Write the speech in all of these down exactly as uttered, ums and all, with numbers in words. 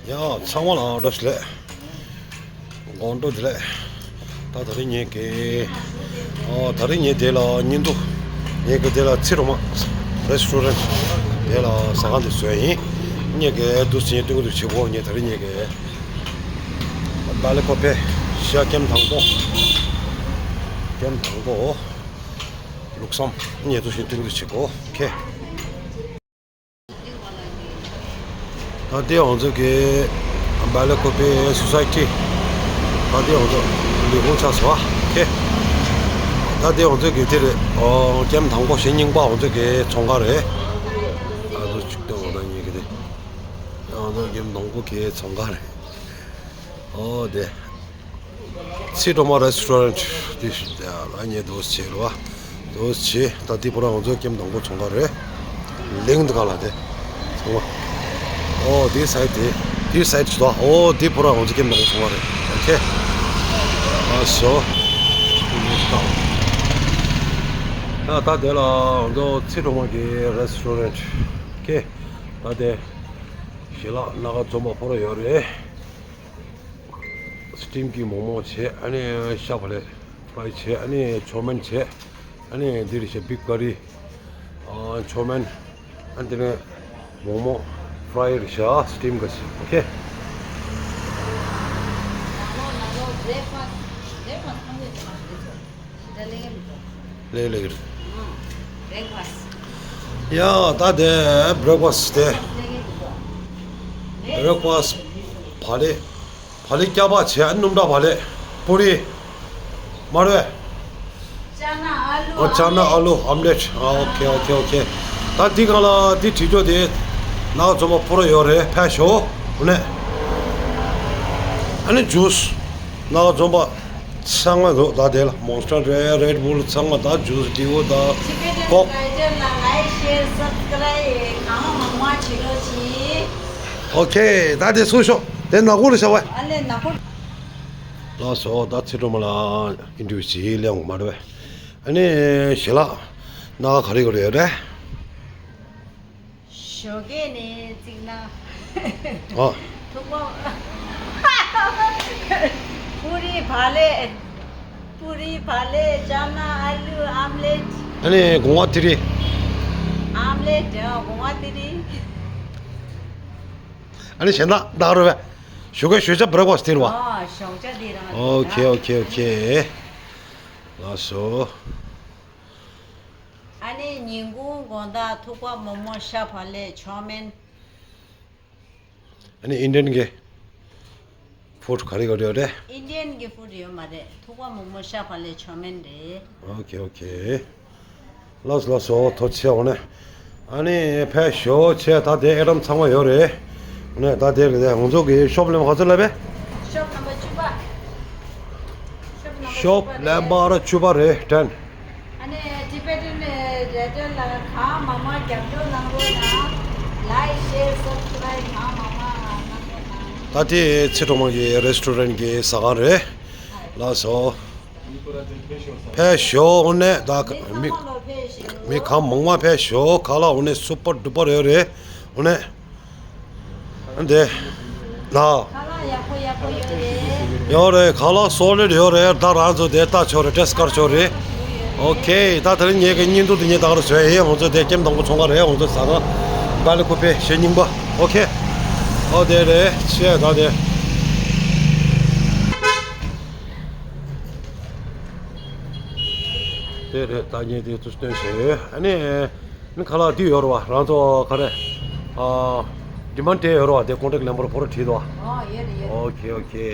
ཡ་ཚང་མ་ལ་བཀྲ་ཤིས་བདེ་ལེགས། དགོང་དྲོ་བདེ་ལེགས། ད་དེ་རིང་ངེད་ཀྱི་ཨོ་དེ་རིང་ངེད་དེ་ལ་ཉིན་དུ་ངེད་ཀྱི་དེ་ལ་ཚེ་རིང་མ་རེ་སི་ཊོ་རན་དེ་ལ་ཟ་ཁང་དེ་བཟོས་ཡིན། ངེད་ཀྱི་དུ་ཟིན་སྟོན་གྱི་འདུག་བྱེད་སྒོ་ངེད་དེ་རིང་ངེད་ཀྱི་བྷ་ལི་ཀོ་པེ་ཤ་ཀེམ་དང་པོ། ཀེམ་དང་པོ། ལུགས་བསམ་ངེད་དུ་ཟིན་སྟོན་གྱི་འདུག་བྱེད་སྒོ་ཁེ། ད་ལྟའི་ང་ཚོ་གི་བྷ་ལི་ཀོ་པེ་སོ་སའི་ཊི། ད་ལྟའི་ང་ཚོ་ལས་ཁུངས་ཆགས་སོང་ཨ་ཁེ། ད་ལྟའི་ང་ཚོ་གི་དེ་རེད། ཨོ་ཀེམ་དང་པོ་ཞེ་གཉིས་པ་ང་ཚོ་གི་ཚོང་ཁང་རེད། ཨ་ཚོ་ཅིག་ཏུ་འོ་ད་ཉེ་གི་དེ་ང་ཚོ་ཀེམ་དང་པོ་གི་ཚོང་ཁང་རེད། ཨོ་དེ། ཚེ་སྒྲོལ་མ་རེ་སི་ཊོ་རན་ཊི་དེ་ལ་ཉེ་དུ་བྱེད་རོ། དུ་བྱེད་ད་དེ་པོ་ར་ང་ཚོ་ཀེམ་དང་པོ་ཚོང་ཁང་རེད། ལིང་དུ་ག་ལ་དེ། ཚང་མ། ཨོ་དེ་སའི་དེ། དེ་སའི་དེ་ཞུ་ད། ཨོ་དེ་པོ་ར་ང་ཚོ་ཀེམ་དང་པོ་ཚོང་ཁང་རེད། ཨོ་ཁེ། ཨ་སོ། ད་ད་དེ་ལ་ང་ཚོ་ཚེ་སྒྲོལ་མ་གི་རེ་སི་ཊོ་རན་ཊི་ཁེ། ད་དེ། ཞལ་ལག་སྣ་ཁ་འཛོམས་པ་ཕོར་ཡོད་རེད། སི་ཊིམ་གྱི་མོག་མོག་བྱས། ཨ་ནི་ཤ་བག་ལེབ་ཕ་རའི་བྱས། ཨ་ནི་ཆོ་མན་བྱས། ཨ་ནི་འདི་རེད་ཤག་བིབ་ཀ་རི། ཨ་ཆོ་མན། ཨ་ནི་དེ་ནས་མོག་མོག་ཕ་རའི་རེད་ཤག་སི་ཊིམ་ག་ཞིག་ཨོ་ཁེ། ལེགས་ལེགས་རེད། ཡ་ད་དེ་བྷི་རེག་ཕ་སི་དེ། བྷི་རེག་ཕ་སི་བག་ལེབ། བག་ལེབ་སྐྱ་བག་བྱས། ཨ་ནི་སྣུམ་དྲག་བག་ལེབ། པུ་རི། མར་བས། ཨོ་ཅ་ན་ཨ་ལུ་ཨམ་ལེཊ། ཨ་ཨོ་ཁེ་ཨོ་ཁེ་ཨོ་ཁེ། ད་འདི་གང་ལ་འདི་བྲིས་ཆོག་དེ། ནག་འཛོམས་པ་ཕོར་ཡོད་རེད། ཕེབས་ཤོག་འོ་ནས། ཨ་ནི་ཇུས། ནག་འཛོམས་པ་ཚང་མ་འདུག་ད་དེ་ལ་མོན་སི་ཊར་རེད། རེད་བུལ་ཚང་མ། ད་ཇུས་ཌིའོ་ད་ཀོག་ཨོ་ཁེ། ད་དེ་སུ་ཤོག་དེ་ནག་པོ་རེད་ཤག་བ། ལགས་སོ། ད་ཚེ་སྒྲོལ་མ་ལ་ཨིན་ཊར་བིའུ་ཅིག་ལས་འོང་མ་རེད་པས། ཨ་ནི་ཞལ་ལག་སྣ་ཁ་ག་རེ་ག་རེ་ཡོད་རེད། ཞོགས་ཀས་ནས་བརྩིས་ན། ཨ། ཐུག་པ། པུ་རི་བག་ལེབ། པུ་རི་བག་ལེབ། ཅ་ན་ཨ་ལུ་ཨམ་ལེཊ། ཨ་ནི་གོང་བ་ཏི་རི། ཨམ་ལེཊ། གོང་བ་ཏི་རི། ཨ་ནི་གཞན་དག་ད་ག་རེ་རེད་པས། ཞོགས་ཀས་ཞོགས་ཇ་བྷི་རེག་ཕ་སི་དེ་རེད་པ། ཨོ་ཞོགས་ཇ་དེ་རང་ཨོ་ཁེ་ཨོ་ཁེ་ཨོ་ཁེ། ལགས་སོ། ཨ་ནི་ཉིན་གུང་དགོང་དག་ཐུག་པ་མོག་མོག་ཤ་བག་ལེབ་ཆོ་མན། ཨ་ནི་ཨིན་ཌི་ཡན་གྱི་ཕུཌ་ག་རེ་ག་རེ་ཡོད་རེད། ཨིན་ཌི་ཡན་གྱི་ཕུཌ་ཡོད་མ་རེད། ཐུག་པ་མོག་མོག་ཤ་བག་ལེབ་ཆོ་མན་རེད། ཨོ་ཁེ་ཨོ་ཁེ། ལགས་སོ་ལགས་སོ། ཐུགས་རྗེ་ཆེ། འོ་ནས་ཨ་ནི་ཕེབས་ཤོག་བྱས། ད་དེ་ཨེ་ཊམ་ཚང་མ་ཡོད་རེད། འོ་ནས་ད་དེ་རེད། དེ་ང་ཚོ་གི་ཤོབ་ལེན་ག་ཚོད་ལབ་པས། ཤོབ་ནམ་བར་བཅུ་པ། ཤོབ་ལེན་པ་ར་བཅུ་པ་རེད། ཊེན། ཨ་ནི་ཊི་བེ་ཊན་རེ་ཌི་ཡོ་ལ་གང་མང་མང་རྒྱབ་སྐྱོར་གནང་རོགས་གནང་། ལའིཀ་ཤེར་སབ་སི་ཀ་རའིབ་གང་མང་མང་གནང་རོགས་གནང་། ད་དེ་ཚེ་སྒྲོལ་མ་གི་རེ་སི་ཊོ་རན་གྱི་ཟ་ཁང་རེད། ལགས་སོ། ཕེབས་ཤོག་འོ་ནས་ད་མི་མི་གང་མང་མང་ཕེབས་ཤོག་ཁ་ལག་འོ་ནས་སུ་པར་ཌུ་པར་ཡོད་རེད། འོ་ནས་འདི་ལ་ཡོད་རེད། ཁ་ལག་སོ་ལིཌ་ཡོད་རེད། ད་རང་ཚོ་དེ་ལྟ་ཆོག་རེད། ཊེ་སི་ཊི་གར་ཆོག་རེད། ཨོ་ཁེ། ད་དེ་རིང་ངེད་ཀྱི་བརྙན་ཐུང་དེ་ངས་ད་ག་རེ་བཟོས་ཡིན། ང་ཚོ་དེ་ཀེམ་དང་པོ་ཚོང་ཁང་རེད། ང་ཚོ་ཟ་ཁང་བྷ་ལི་ཀོ་པེ་ཞེ་གཉིས་པ། ཨོ་ཁེ། ཨོ་དེ་རེད། ཆེ་ད་དེ། དེ་རེད། ད་ངས་དེ་ཚོ་སྟོན་བྱས་ཡོད། ཨ་ནི་ནི་ཁ་ལག་འདི་ཡོད་རེད་པ། རང་ཚོ་ག་རེ། ཨ། ཌི་མན་ཌི་སྤྲད་ཡོད་རེད་པ། དེ་ཀོན་ཊེག་ནམ་བར་ཕོ་ར་བྲིས་འདུག་ཨོ་ཡོད་རེད་ཡོད་རེད། ཨོ་ཁེ་ཨོ་ཁེ།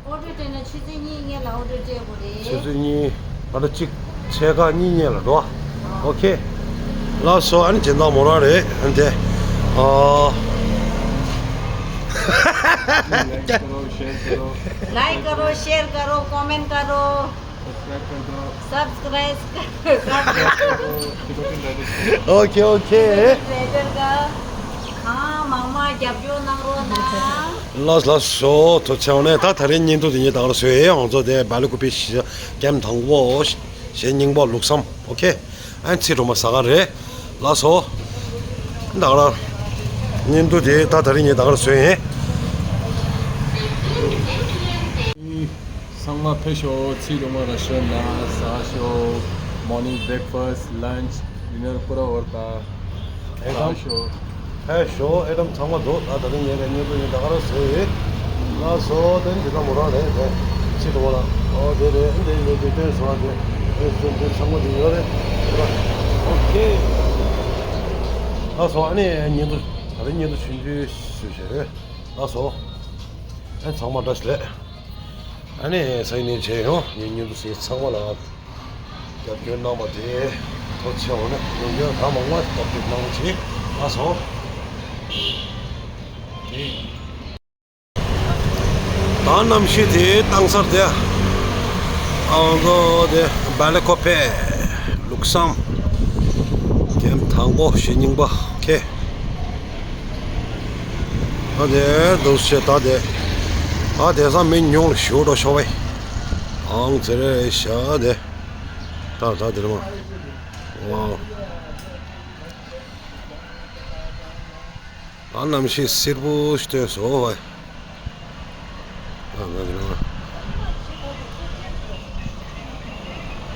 ཨོ་ཌར་སྤྲད་ན་ཆུ་ཚོད་གཉིས་སྔོན་ལ་ཨོ་ཌར་སྤྲད་དགོས་རེད། ཆུ་ཚོད་གཉིས། ད་ལྟ་གཅིག་ཕྱེད་ཀ་གཉིས་སྔོན་ལ་འགྲོ། ཨོ་ཁེ། ལགས་སོ། ཨ་ནི་སྦྱིན་བདག་མོ་རང་རེད། ཨ་ནི་དེ། ཨ། लाइक करो, शेयर करो। लाइक करो, शेयर करो, कमेंट करो। सब्सक्राइब कर दो। सब्सक्राइब कर दो। ཨོ་ཁེ་ཨོ་ཁེ། ཊི་བེ་ཊན་རེ་ཌི་ཡོ་གང་མང་མང་རྒྱབ་སྐྱོར་གནང་རོགས་གནང་། ལགས་ལགས་སོ། ཐུགས་རྗེ་ཆེ། འོ་ནས་ད་དེ་རིང་བརྙན་ཐུང་དེ་ངས་ད་ག་རེ་བཟོས་ཡིན། ང་ཚོ་དེ་བྷ་ལི་ཀོ་པེ་ཞེ་ཀེམ་དང་པོ་ཞེ་གཉིས་པ་ལུགས་བསམ། ཨོ་ཁེ། ཨ་ནི་ཚེ་སྒྲོལ་མ་ཟ་ཁང་རེད། ལགས་སོ། ད་ག་རང་ བརྙན་ཐུང་དེ་ད་དེ་རིང་ངས་ད་གར་བཟོས་ཡིན། ཚང་མ་ཕེབས་ཤོག་ཚེ་རིང་མོ་ར་ཤོད་ན་ཟ་ཤོག Morning breakfast, lunch, dinner པུ་ར་བར་ད་ཟ་ཤོག་ཕེབས་ཤོག་ཨེ་ཏམ་ཚང་མ་འདུག་ད་དེ་རིང་ངས་བརྙན་ཐུང་ངས་ད་གར་བཟོས་ཡིན། ལགས་སོ། དེ་འདི་ད་མོ་རང་རེད་དེ། ཚེ་རིང་མོ་ལགས། ཨོ་དེ་རེད། འདི་ལས་དེ་བསྟན་སོང་། དེ་དེ་ཚོ་འདི་ཚང་མ་འདི་ཡོད་རེད། ཨོ་ཁེ། ལགས་སོ། ཨ་ནི་བརྙན་ཐུང་ད་རིང་བརྙན་ཐུང་ཆུང་ཆུང་ཞུ་བྱས་རེད། ལགས་སོ། ཨ་ཚང་མ་བཀྲ་ཤིས་བདེ་ལེགས། ཨ་ནི་སང་ཉིན་མཇལ་ཡོང་། ངའི་བརྙན་ཐུང་གཟིགས་ཚང་མ་ལ་རྒྱབ་སྐྱོར་གནང་བ་དེ་ཐུགས་རྗེ་ཆེ། འོ་ན་ཡོང་རྒྱུ་གང་མང་མང་རྒྱབ་སྐྱོར་གནང་རོགས་གྱིས། ལགས་སོ། ད་གནམ་གཤིས་དེ་བཏང་སར་དེ། ཨ་ང་ཚོ་དེ་སྦེལ་ཀོབ་ལུགས་བསམ། ཀེམ་དང་པོ་གཞེས་རྙིང་པ་ཁེ། ད་དེ་འདུག་སེ་ད་དེ། ད་དེང་སང་མི་ཉུང་ལ་ཞུ་འགྲོ་ཤོག་བས། ཨང་ཙི་རེ་ཤ་དེ། ད་ད་དེ་རེད་མ། ཝའོ། ད་གནམ་གཤིས་བསིལ་པོ་ཞིག་སྟོན་སོང་བས། ད་ད་དེ་རེད་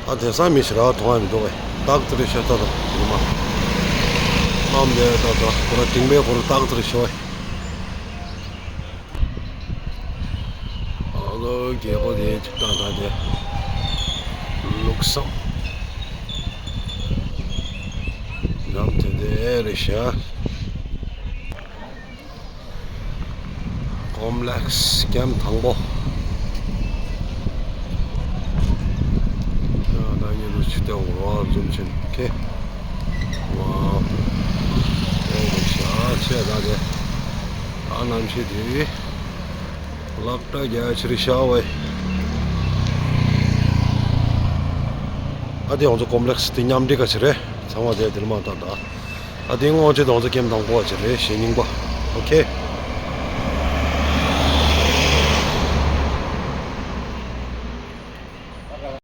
མ། ད་དེང་སང་མི་ཞིག་ར་མཐོང་ཡ་མི་འདུག་བས། ཏག་ཏག་རེད་ཤག་ད་ད་ཡིན་མ། ཨམ་དེ་ད་ད་ཁོ་ར་དིང་པའི་ཁོ་ར་ཏག་ཏག་རེད་ཤག་བས། ཨ་ལོ་རྒྱལ་པོ་དེ་ཅིག་ད་ད་དེ་ལུགས་བསམ་འགྲམ་དེ་དེ་རེད་ཤག་ཀོམ་ལེགས་ཀེམ་དང་པོ། ད་ད་ཉེ་དུ་ཆུ་སྟེང་འོར་བ་འཛུམ་ཆེན་ཁེ། ཝའོ། ཨེ་རེད་ཤག་ཆེ་ད་དེ། ད་གནམ་གཤིས་དེ་ལག་བྲ་རྒྱ་ཆེར་ཤར་བས། ཨ་དེ་ང་ཚོ་ཀོམ་ལེགས་དེ་མཉམ་འབྲེལ་ག་ཆེ་རེད། ཚང་མ་དེ་དེར་མ་ད་ད། ཨ་དེ་སྔོན་ཆད་དང་ཚོ་ཀེམ་དང་པོ་བ་ཅིག་རེད། གཞེས་རྙིང་པ། ཨོ་ཁེ།